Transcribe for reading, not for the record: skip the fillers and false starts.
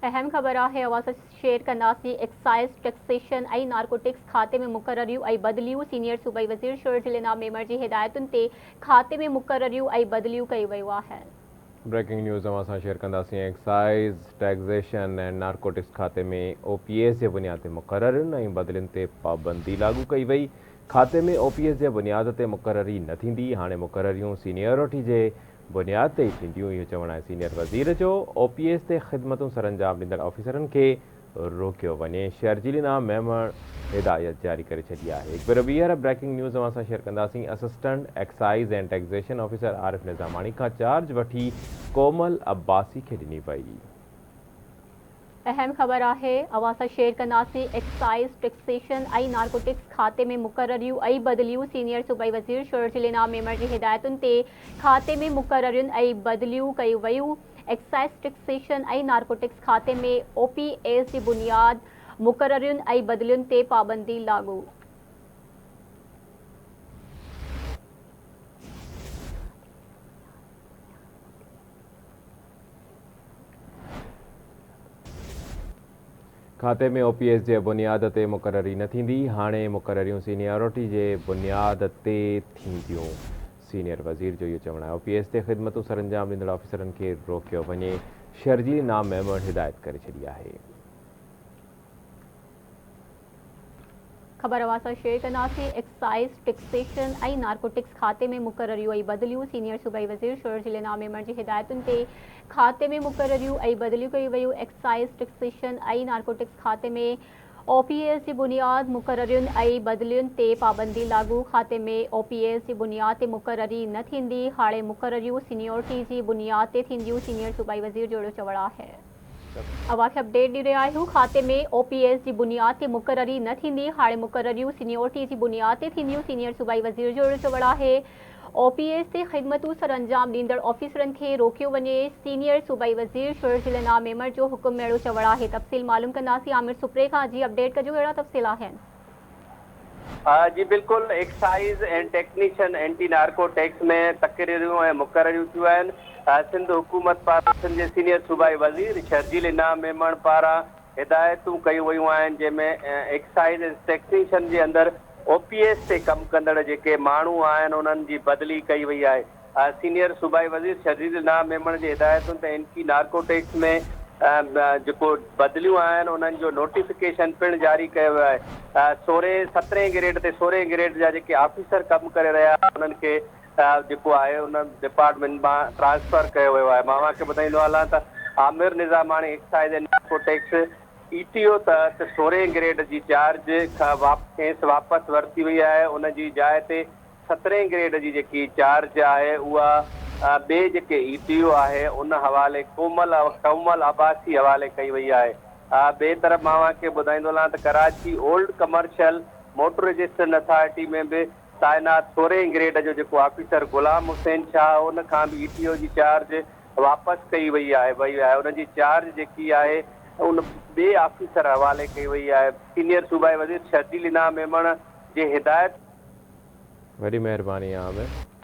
اهم خبر آهي اوهان سان شيئر ڪنداسين ايڪسائيز، ٽيڪسيشن ۽ نارڪوٽڪس کاتي ۾ مقرريون ۽ بدليون سينيئر صوبائي وزير شرجيل انعام ميمڻ جي هدايتن تي کاتي ۾ مقرريون ۽ بدليون ڪيون ويون آهن. بريڪنگ نيوز اوهان سان شيئر ڪنداسين ايڪسائيز، ٽيڪسيشن ۽ نارڪوٽڪس کاتي ۾ او پي ايس جي بنياد تي مقررين ۽ بدلين تي پابندي لاڳو ڪئي وئي کاتي ۾ او پي ايس جي بنياد تي مقرري نه ٿيندي هاڻي مقرريون سينيئرٽي جي بنياد تي ئي ٿينديون، اهو چوڻ آهي سينيئر وزير جو، او پي ايس تي خدمتون سرانجام ڏيندڙ آفيسرن کي روڪيو وڃي، شرجيل انعام ميمڻ هدايت جاري ڪري ڇڏي آهي. هڪ ڀيرو ٻيهر بريڪنگ نيوز اوهان سان شيئر ڪنداسين، assistant excise and taxation officer Arif Nizamani کان چارج وٺي ڪومل عباسي کي ڏني وئي. اهم خبر آهي اوهان سان شيئر ڪنداسين ايڪسائيز، ٽيڪسيشن ۽ نارڪوٽڪس کاتي ۾ مقرريون ۽ بدليون سينيئر صوبائي وزير شرجيل انعام ميمڻ جي هدايتن تي کاتي ۾ مقررين ۽ بدليون ڪيون ويون ايڪسائيز، ٽيڪسيشن ۽ نارڪوٽڪس کاتي ۾ او پي ايس جي بنياد مقررين ۽ بدلين تي پابندي لاڳو. کاتي ۾ او پي ايس جي بنياد تي مقرري نه ٿيندي، هاڻي مقرريون سينيارٽي جي بنياد تي ٿينديون، سينيئر وزير جو اهو چوڻ آهي او پي ايس تي خدمتون سرانجام ڏيندڙ آفيسرن کي روڪيو وڃي، شرجيل انعام ميمڻ هدايت ڪري ڇڏي آهي. خبر اوهان سان شيئر ڪنداسين، ايڪسائيز، ٽيڪسيشن ۽ نارڪوٽڪس کاتي ۾ مقرريون ۽ بدليون سينيئر صوبائي وزير شرجيل انعام ميمڻ جي هدايتن تي کاتي ۾ مقرريون ۽ بدليون ڪيون ويون، ايڪسائيز، ٽيڪسيشن ۽ نارڪوٽڪس کاتي ۾ او پي ايس جي بنياد مقررين ۽ بدلين تي پابندي لاڳو، کاتي ۾ او پي ايس جي بنياد تي مقرري نه ٿيندي، هاڻي مقرريون سينيورٽي جي بنياد تي ٿينديون، سينيئر صوبائي وزير جو اهڙو چوڻ آهي. اوهان کي اپڊيٽ ڏئي رهيا آهيون کاتي ۾ او پي ايس جي بنياد تي مقرري نه ٿيندي هاڻي مقرريون سينيورٽي جي بنياد تي ٿينديون سينيئر صوبائي وزير جو اهڙو چوڻ آهي او پي ايس تي خدمتون سرانجام ڏيندڙ آفيسرن کي روڪيو وڃي سينيئر صوبائي وزير شرجيل انعام ميمڻ جو حڪم ۾ اهڙو چوڻ آهي تفصيل معلوم ڪنداسين عامر سپري کان جي اپڊيٽ ڪجو اهڙا تفصيل آهن. جي بلڪل excise and taxation anti narcotics ۾ تقرريون ۽ مقرريون ٿيون آهن سنڌ حڪومت پاران سنڌ جي سينيئر صوبائي وزير شرجيل انعام ميمڻ پاران هدايتون ڪيون ويون آهن جنهن ۾ ايڪسائيز اينڊ ٽيڪنيشن جي اندر او پي ايس تي ڪم ڪندڙ جيڪي ماڻهو آهن انهن جي بدلي ڪئي وئي آهي سينيئر صوبائي وزير شرجيل انعام ميمڻ جي هدايتن تي اينٽي نارڪوٽڪس ۾ جيڪو بدليون آهن انهن جو نوٽيفڪيشن پڻ جاري ڪيو ويو آهي. سورهين سترهين گريڊ تي سورهين گريڊ جا جيڪي آفيسر ڪم ڪري رهيا انهن کي جيڪو آهي ان ڊپارٽمينٽ مان ٽرانسفر ڪيو ويو آهي. مان اوهان کي ٻڌائيندو هلان ته Amir Nizamani excise and narcotics E T O تحت سورهين گريڊ جي چارج کان کيس واپس ورتي وئي آهي ان جي جاء تي سترهين گريڊ جي جيڪي چارج آهي اها ٻئي جيڪي اي ٽي او آهي ان حوالي ڪومل ڪومل عباسي حوالي ڪئي وئي آهي. ٻئي طرف مان اوهان کي ٻڌائيندو هلان ته Karachi old commercial motor registration authority ۾ به تعينات سورهين گريڊ جو جيڪو آفيسر غلام حسين شاهه ان کان به اي ٽي او جي چارج واپس ڪئي وئي آهي وئي آهي ان جي چارج جيڪي آهي ان ٻئي آفيسر حوالي ڪئي وئي آهي سينيئر صوبائي وزير شرجيل انعام ميمڻ جي هدايت وڏي مهرباني عامر.